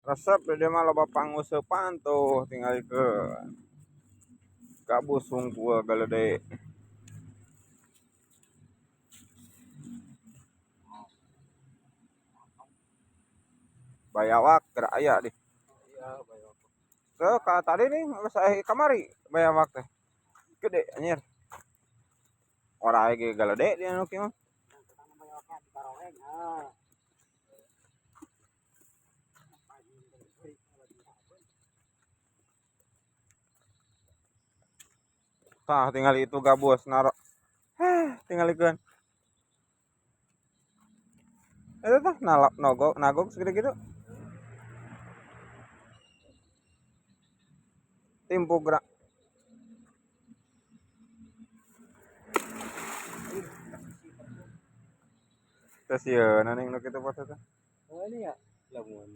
Resep di dieu mah, loba panguseupan tuh, tinggalikeun. Gabus hungkul galede. Bayawak geura aya di. Iya, bayawak. Tuh ka tadi nih geus aya kamari bayawak teh. Gede anjir. Orai ge galede di anu kieu mah. Bayawaknya di baroreng. Ah. Tah, tinggal itu gabus naro. Heh, tinggalikeun. Eta tah nalap nogok nagok segede gitu. Timpuk gerak. Terus ya, ning nu kitu foto teh. Oh, ini ya. Lamun.